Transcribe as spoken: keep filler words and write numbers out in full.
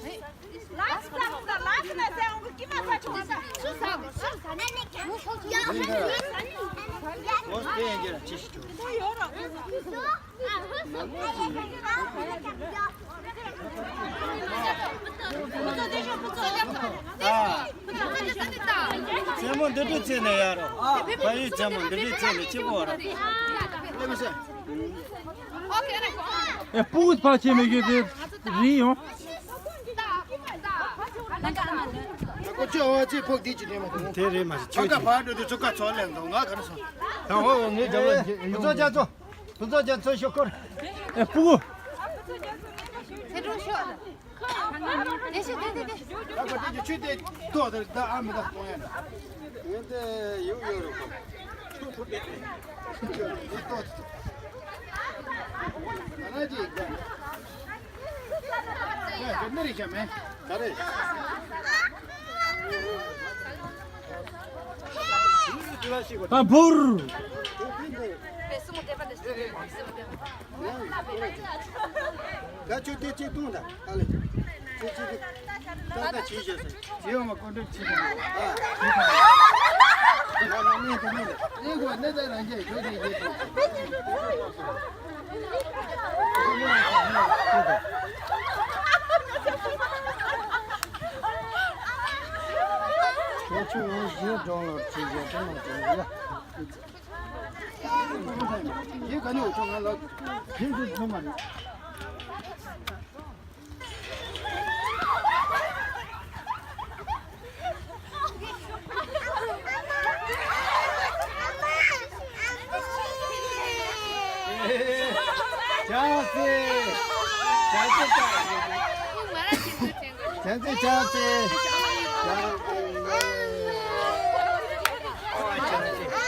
ཨ། རྩེད་མོ་འདི་འདྲ་རྩེ་ནས་ཡར་རོ། ཕ་ཡུལ་རྩེད་མོ་འདི་འདྲ་རྩེ་ནས་སྐྱིད་པོ་རོ། ཨེ། སྤུ་གུ་ཕར་ཕྱིན་མི་དགོས་དེ་རིང་ཡོང་། ཁོ་ཚོ་ཨ་ཙི་ཕོག་དེ་ཅི་ནས་མ་ཐོང་། དེ་རེད་མ་ཟེར་ཁྱོད་ཀྱིས། ཁ་བར་འགྲོ་དུས་ཚོད་ཁ་ཚོགས་ལེན་འདུག་ང་ག་རེ་སོང་། ད་འོ་ངའི་རྒྱབ་ལ་ཡོང་། ཁོ་ཚོ་རྒྱ་ཚོ། ཁོ་ཚོ་རྒྱ་ཚོ་ཤོག་ཁོར། ཨེ་སྤུ་གུ། ཚེ་སྒྲུང་ཤོག་དེ་ཤོག་དེ་དེ་དེ། ད་ག་དེ་ཆུ་དེ་ཏོག་དེ་ད་ཨ་མི་ད་གཏོང་ཡ་ན། ཡོད་དེ་ཡོད་ཡོད་རེད་ཁོ། ཡོད་ཏོག་དེ། ད་ན་ཅི་ད། ཡ་དེ་ནི་རེད་ཤ་མེད་ད་རེད། ད་འབུར། ད་ཆུ་དེ་གཅིག་བཏུང་ད་ཨ་ལེ། ཆུ་གཅིག་གི་ད་ད་ཆི་ཞོ་ཟེར། ཇི་ཡོང་མ་ཀོན་ཀྲིཊ་ཆི་དང་། ཨ། ང་ང་གནས་དེ་གནས་དེ་གནས་དགོས་གནས་ད་རང་རྒྱལ་ཞོ་དེ་རྒྱལ་དེ། ཁྱོད་ཆུ་ཡོང་བཞིན་འགྲོ་ལོར་ཆི་ཞོ་དེ་མ་དེ་ཡ། ཡིན་ག་ནི་འུ་ཚོ་ང་ལ་ཕན་ཚུན་ཚོད་མ་རེད། ཅང་ཙེ། ཅང་ཙེ་ཅང་། ཅང་ཙེ་ཅང་ཙེ། ཅང་ཙེ།